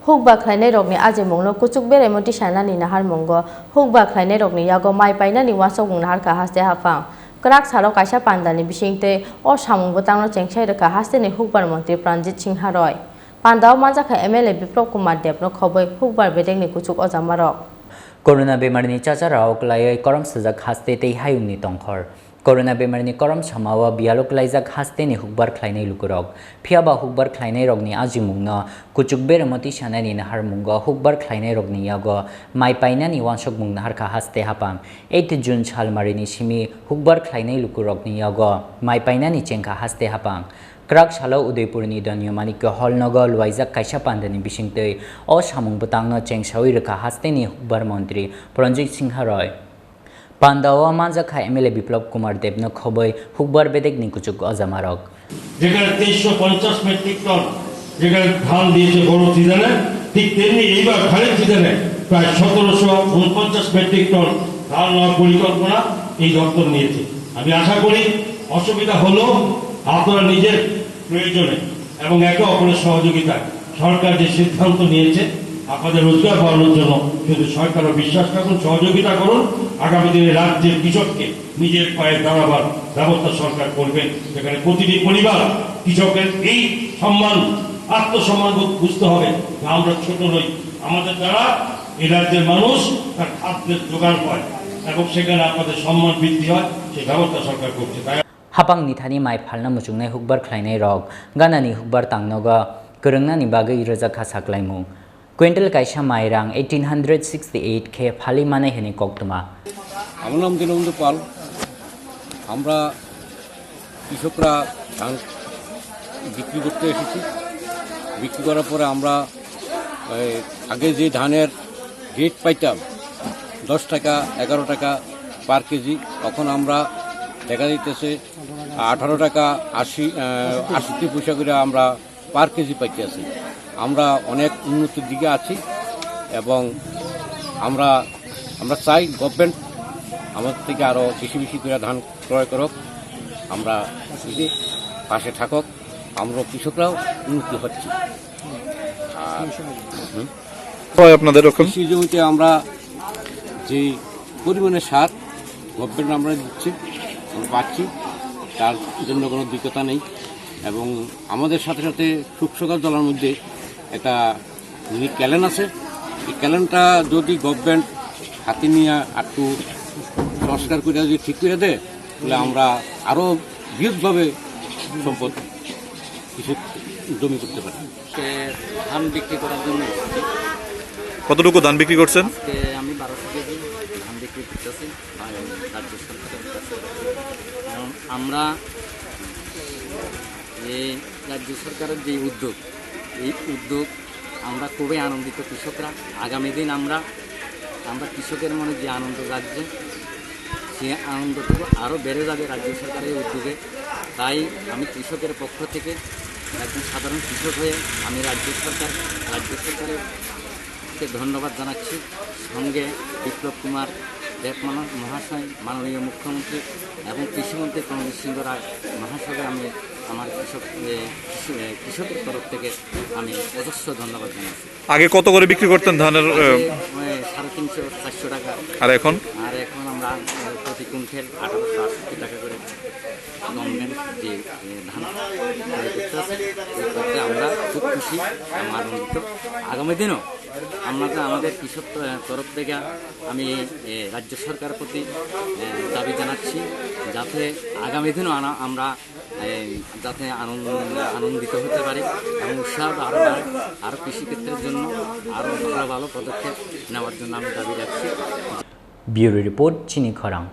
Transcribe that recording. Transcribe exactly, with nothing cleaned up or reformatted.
Hukbar khlainairokni ajimungno kuchuk beraimo tisanani naharmungo hukbar khlainairokni yago mai painani uansukmung naharkha haste haphang. Kwrak salo kaisa pandalni bisingtwi o samung bwtangno chengsai rwkha hasteni hukbar montri Pranjit Singha Roy. Pandao manjakha M L A Biplop Kumar Debno khobwi hukbar bedekni kuchuk ojamarok. Corona bemarini chacharao kwlaiwi korom sajak haste tei hayungni tongkhor. Corona bemarini korom samao biyalo kwlaijak hasteni hukbar khlainai lukurok. Phiyaba hukbar khlainairokni ajimungno kuchuk beraimo tisanani naharmungo hukbar khlainairokni yago mai painani uansukmung naharkha haste haphang. Eight June salmarini simi hukbar khlainai lukurokni yago mai painani chengkha haste haphang. Kwrak salo Udaipurni Danya Manikya Hall nogo luaijak kaisa pandani bisingtwi o samung bwtangno chengsawi rwkha hasteni hukbar montri Pranjit Singha Roy. Pandao manjakha M L A Biplop Kumar Debno khobwi hukbar bedekni kuchuk ojamarok. যেখানে তেইশশো পঞ্চাশ metric ton যেখানে ধান দিয়েছে গরম সিজনে, ঠিক তেমনি এইবার খারিফ সিজনে প্রায় সতেরোশো উনপঞ্চাশ মেট্রিক টন ধান নেওয়ার পরিকল্পনা এই দপ্তর নিয়েছে। আমি আশা করি অসুবিধা হলেও আপনারা নিজের প্রয়োজনে এবং একে অপরের সহযোগিতায় সরকার যে সিদ্ধান্ত নিয়েছে আপনাদের রোজগার বাড়ানোর জন্য, শুধু সরকারও বিশ্বাস রাখুন, সহযোগিতা করুন। আগামী দিনে রাজ্যের কৃষককে নিজের পায়ে দাঁড়াবার ব্যবস্থা সরকার করবেন, যেখানে প্রতিটি পরিবার কৃষকের এই সম্মান, আত্মসম্মানবোধ বুঝতে হবে যে আমরা ছোট নই, আমাদের দ্বারা এই রাজ্যের মানুষ তার খাদ্যের জোগান পায় এবং সেখানে আপনাদের সম্মান বৃদ্ধি হয়, সেই ব্যবস্থা সরকার করছে। তাই Hapangni thani mai phalna muchungnai hukbar khlainairok ganani hukbar tangnogo kwrwngnani bagwi rwjakha saklaimung. Quintal kaisa mairang eighteen hundred sixty eight khe phalwi manai hwnwi koktwma. আমার নাম দীনবন্ধু পাল। আমরা কৃষকরা ধান বিক্রি করতে এসেছি। বিক্রি করার পরে আমরা, এই, আগে যে ধানের রেট পাইতাম দশ টাকা, এগারো টাকা পার কেজি, এখন আমরা দেখা যাইতেছে আঠারো টাকা আশি, আহ, আশি পয়সা করে আমরা পার কেজি পাইতেছি। আমরা অনেক উন্নতির দিকে আছি এবং আমরা, আমরা চাই গভর্নমেন্ট আমাদের থেকে আরও বেশি বেশি করে ধান ক্রয় করুক, আমরা পাশে থাকুক, আমরা কৃষকরাও উন্নতি হচ্ছি। আর, হুম। হয় আপনাদের ওখানে? কৃষি জমিতে আমরা যে পরিমাণে সার গভর্নমেন্ট আমরা দিচ্ছে, আমরা পাচ্ছি, তার জন্য কোনো দ্বিকতা নেই। এবং আমাদের সাথে সাথে সুখ সকাল দলার মধ্যে একটা মিনি ক্যালেন আছে। এই ক্যালেনটা যদি গভর্নমেন্ট হাতে নিয়ে একটু সংস্কার করে যদি ঠিক করে দেয়, তাহলে আমরা আরও বৃহৎভাবে সম্পদ কিছু জমি করতে পারি। আজকে ধান বিক্রি করার জন্য এসেছি। কতটুকু ধান বিক্রি করছেন? আজকে আমি বারোশো কেজি ধান বিক্রি করতেছি রাজ্য সরকারের কাছে। কারণ আমরা এই রাজ্য সরকারের যে উদ্যোগ, এই উদ্যোগ আমরা খুবই আনন্দিত কৃষকরা। আগামী দিন আমরা, আমরা কৃষকের মনে যে আনন্দ জাগছে, সেই আনন্দটুকু আরও বেড়ে যাবে রাজ্য সরকারের উদ্যোগে। তাই আমি কৃষকের পক্ষ থেকে, একজন সাধারণ কৃষক হয়ে আমি রাজ্য সরকার, রাজ্য সরকারকে ধন্যবাদ জানাচ্ছি। সঙ্গে বিপ্লব কুমার দেব মনো-, মহাশয়, মাননীয় মুখ্যমন্ত্রী এবং কৃষিমন্ত্রী প্রণজিৎ সিংহ রায় মহাশয়কে আমি আমার কৃষক, এ, কৃষি-, এ, কৃষকের তরফ থেকে আমি অজস্র ধন্যবাদ জানাচ্ছি। আগে কত করে বিক্রি করতেন ধানের, এ, আগে, এ, সাড়ে তিনশো, চারশো টাকা। আর এখন? আর এখন আমরা, এ, প্রতি কুইন্টাল আঠারোশো আটষট্টি টাকা করে গভর্নমেন্ট যে, এ, ধান ক্রয় করতে আছে, এই করতে আমরা খুব খুশি এবং আনন্দিত। আগামী দিনও আমরা তো আমাদের কৃষক, এ, তরফ থেকে আমি, এ, রাজ্য সরকারের প্রতি, এ, দাবি জানাচ্ছি, যাতে আগামী দিনও আনা-, আমরা এই, যাতে আনন্দ, আনন্দিত হতে পারে এবং উৎসাহ আরও বাড়ে, আরও কৃষিক্ষেত্রের জন্য আরও ভালো ভালো পদক্ষেপ নেওয়ার জন্য আমি দাবি রাখছি। Bureau report, Chini Khorang.